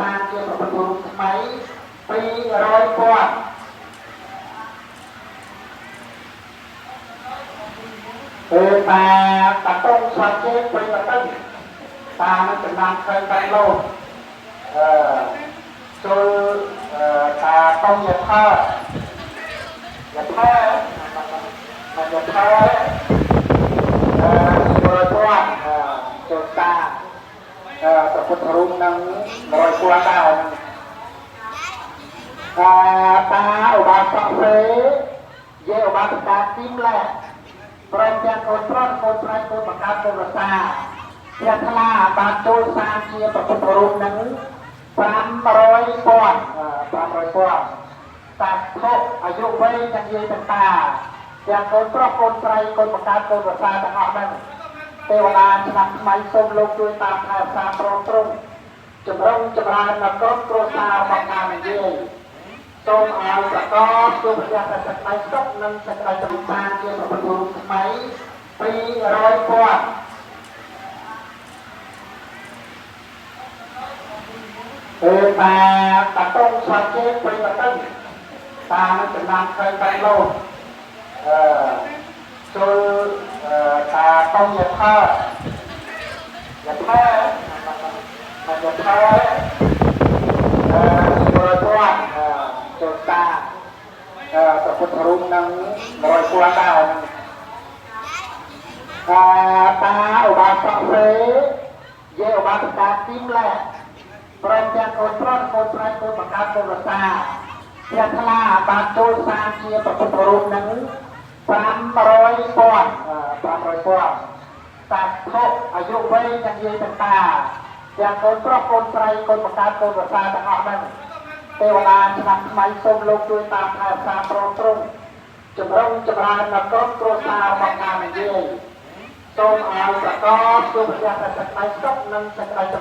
សាងជាព្រះពុទ្ធរូបថ្មី200,000ពេលតាតាតុងស្វាជេព្រៃបតឹងតានឹងចំណាំឃើញបែកលោអឺចូលតាតុងយថាយថាមកយថាអឺ100,000ចូលតាព្រះពុទ្ធរូបនឹង100,000ដែរហ្នឹងតាតាឧបាសកសេយេឧបាសិកាគីមលែព្រមទាំងកូនប្រុសកូនស្រីកូនបង្កើតកូនរសាព្រះថ្លាបានចូលសាងជាព្រះពុទ្ធរូបនឹង500,000 500,000តាធុអាយុវែងទាំងយាយទាំងតាទាំងកូនប្រុសកូនស្រីកូនបង្កើតកូនរសាទាំងអស់ហ្នឹងទេវតាឆ្នាំថ្មីសូមលោកជួយតាមថែរក្សាព្រមទ្រង់ចម្រុងចម្រើនដល់ក្រុមគ្រួសាររបស់តានិងយាយសូមឲ្យប្រកបជួបប្រទះតែសេចក្តីសុខនិងសេចក្តីចម្រើនជាព្រះពុទ្ធរូបថ្មី200,000ពេលតាតាតុងស្វាជេព្រៃបតឹងតានឹងចំណាំឃើញបែកលោអឺចូលតាតុងយថាយថាមកយថាអឺ100,000ចូលតាព្រះពុទ្ធរូបនឹង100,000ដែរហ្នឹងតាតាឧបាសកសេយេឧបាសិកាគីមលែព្រមទាំងកូនប្រុសកូនស្រីកូនបង្កើតកូនរសាព្រះថ្លាបានចូលសាងជាព្រះពុទ្ធរូបនឹង500,000 500,000តាធុអាយុវែងទាំងយាយទាំងតាទាំងកូនប្រុសកូនស្រីកូនបង្កើតកូនរសាទាំងអស់ហ្នឹងទេវតាឆ្នាំថ្មីសូមលោកជួយតាមថែរក្សាព្រមទ្រង់ចម្រុងចម្រើនដល់ក្រុមគ្រួសាររបស់តានិងយាយសូមឲ្យប្រកបជួបប្រទះតែសេចក្តីសុខនិងសេចក្តី